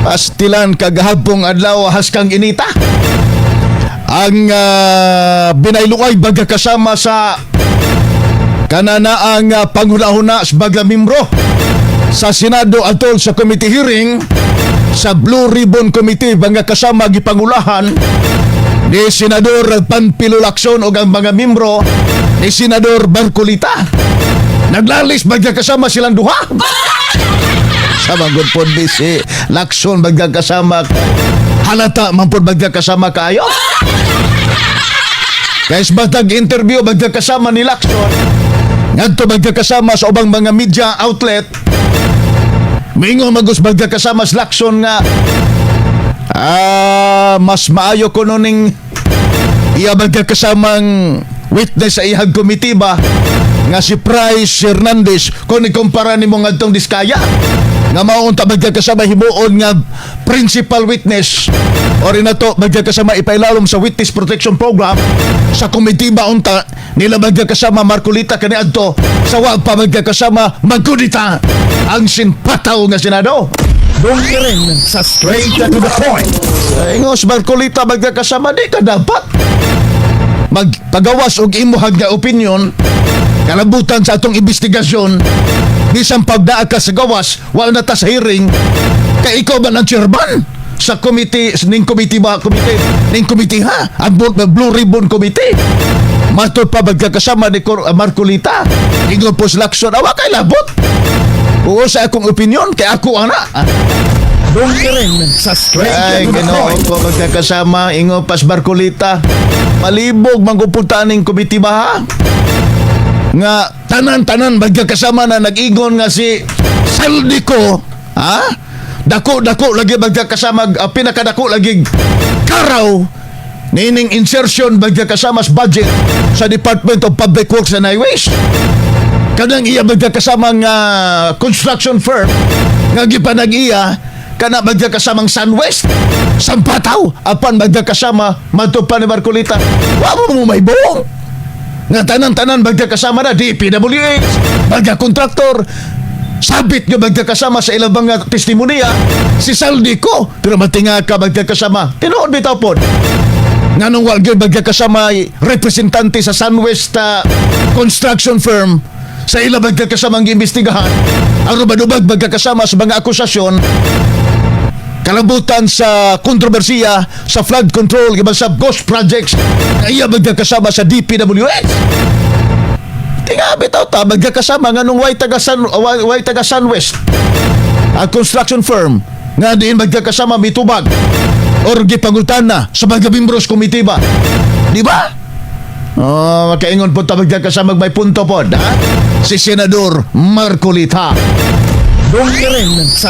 Pastilan kagahapong adlaw, haskang inita. Ang binayluay baga kasama sa kananaang panghuna-huna sa baga membro sa Senado atol sa committee hearing sa Blue Ribbon Committee, mga kasama gipangulahan ni Senador Panfilo Lacson o ang mga membro ni Senador Marcoleta. Naglalis baga kasama silang duha. Sa manggod po ni si Lacson baga kasama, halata man po baga kasama kaayo. Kaya sa batag interview baga kasama ni Lacson ngadto baga kasama sa ubang mga media outlet, mingon magus baga kasama sa Lacson nga mas maayo kuno ning iya baga kasamang witness sa iyang committee ba nga si Price Hernandez kung ikumpara nimo ngadtong Diskaya nga mao unta baga kasama himuon nga principal witness or inato baga kasama ipailalom sa witness protection program sa committee ba unta nila baga kasama Marcoleta kaniadto sa wa pa baga kasama magkudita ang sinpataw nga Senado. Dong rin sa Straight to the Point. Ingos Marcoleta baga kasama, di ka dapat magpagawas og imuhag nga opinion kalabutan sa atong investigasyon bisan pagdaa ka sa gawas, wala na ta sa hearing, kay ikaw ba ng chairman sa committee ning committee ba, committee ning committee ha, ang Blue Ribbon Committee. Matod pa magkakasama ni Marcoleta, ingon po sa Lacson, awa kay labot. Oo, sa akong opinion kay ako ana. Dong rin sa Straight Ay, to the Ginoo Point. ko, magkakasama, ingo pas Marcoleta. Malibog manggupunta ning komite ba ha? Nga tanan-tanan magkakasama na nag-ingon nga si Zaldy Co, ha? Dako-dako lagi magkakasama, pinakadako lagi karaw nining insertion magkakasama sa budget sa Department of Public Works and Highways. Kanang iya magkakasamang construction firm nga gipanag-iya kana magkakasamang SunWest sampataw, apan magkakasama madto pa ni Marcoleta, wa mo may buong nga tanan-tanan magkakasama na DPWH magka kontraktor sabit nga magkakasama sa ilang mga testimonya si Zaldy Co. Pero matinga ka magkakasama, tinuod bitaw pod nganong wa gyud magkakasama representante sa SunWest construction firm sa ilang magkakasamang giimbestigahan aron madubag magkakasama sa mga akusasyon kalabutan sa kontrobersiya sa flood control giban sa ghost projects nga iya magkakasama sa DPWH. Tinga bitaw ta magkakasama nganong way taga SunWest ang construction firm nga diin magkakasama mitubag or gipangutana sa mga membros committee ba, di ba? Oh, makaingon po ta magkakasama, may punto po, ha? Si Senador Marcoleta. Dong rin sa